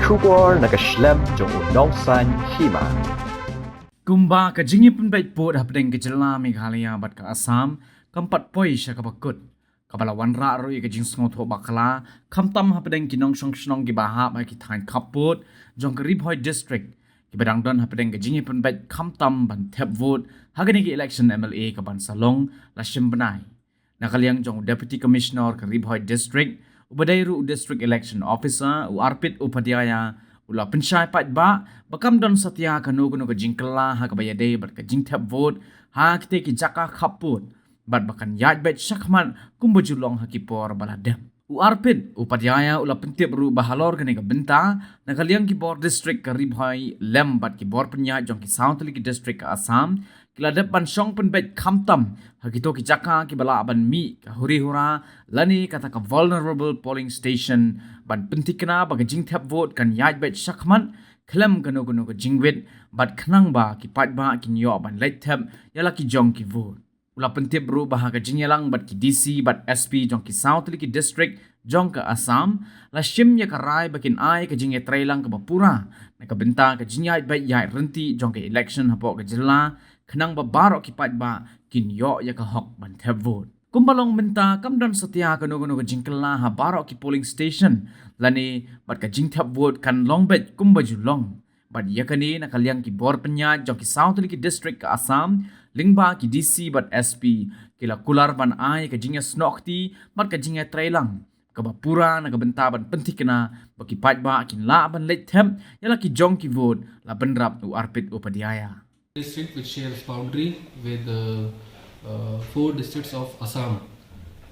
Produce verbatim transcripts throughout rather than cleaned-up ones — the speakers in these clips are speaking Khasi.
Khubor na ka shlem jong u nongsaiñ hima. Kumba ka jingïapynbeit vote hapdeng ka jylla Meghalaya bad ka Assam kam pat poi sha kaba kut, kaba la wanrah ruh ïa ka jingsngewthuh bakla, khamtam hapdeng ki nongshong shnong kiba hap ha ki thaiñ khappud jong ka Ri Bhoi District, kiba dang don hapdeng ka jingïapynbeit khamtam ban thep vote ha kane ka election M L A kaban sa long la shim bnai. Na ka liang jong u Deputy Commissioner ka Ri Bhoi District, uba dei ruh u District Election Officer, u Arpit Upadhyaya, u la pynshai paidbah ba kam don satia kano kano ka jingkylla ha kaba ïadei bad ka jingthep vote ha kitei ki jaka khappud, bad ba kan ïaid beit shakhmat kumba ju long ha ki por ba la dep. U Arpit Upadhyaya u la pyntip ruh ba halor kane ka bynta, na ka liang ki bor district ka Ri Bhoi lem bad ki bor pynïaid jong ki saw tylli ki district ka Assam ki la dep ban shong pynbeit khamtam ha kito ki jaka kiba lah ban mih ka huri hura lane kata ka vulnerable polling station, ban pynthikna ba ka jingthep vote kan ïaid beit shakhmat khlem kano kano ka jingwit, bad khnang ba ki paidbah kin ïoh ban leit thep ïa la ki jong ki vote. U la pyntip ruh ba ha ka jingïalang bad ki D C bad S P jong ki saw tylli ki district jong ka Assam la shim ïa ka rai ba kin ai ka jingïatreilang kaba pura na ka bynta ka jingïaid beit ïaid ryntih jong ka election hapoh ka jylla, khnang ba baroh ki paidbah kin ïoh ïa ka hok ban thep vote. Kumba long mynta kam don satia kano kano ka jingkylla ha baroh ki polling station lane bad ka jingthep vote kan long beit kumba ju long. Bad ïa kane na ka liang ki bor pynïaid jong ki saw tylli ki district ka Assam, lyngba ki D C bad S P, ki la kular ban ai ka jingïasnoh kti bad ka jingïatreilang kaba pura na ka bynta ban pynthikna ba ki paidbah kin lah ban leit thep ïa la ki jong ki vote, la bynrap u Arpit Upadhyaya. District which shares boundary with uh, uh, four districts of Assam,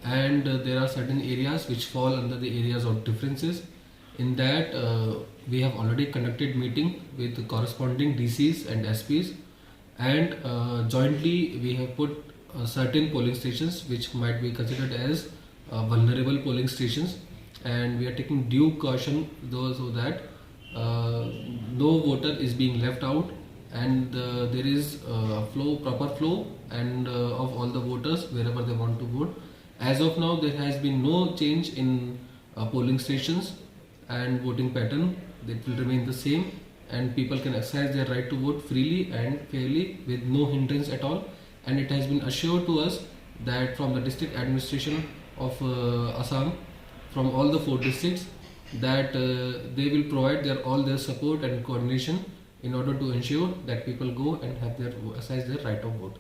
and uh, there are certain areas which fall under the areas of differences. In that, uh, we have already conducted meeting with the corresponding D Cs and S Ps, and uh, jointly we have put uh, certain polling stations which might be considered as uh, vulnerable polling stations, and we are taking due caution though, so that uh, no voter is being left out, and uh, there is uh, a flow, proper flow, and uh, of all the voters wherever they want to vote. As of now, there has been no change in uh, polling stations and voting pattern. It will remain the same, and people can exercise their right to vote freely and fairly with no hindrance at all. And it has been assured to us that from the district administration of uh, Assam, from all the four districts, that uh, they will provide their all their support and coordination in order to ensure that people go and have their exercise their right of vote.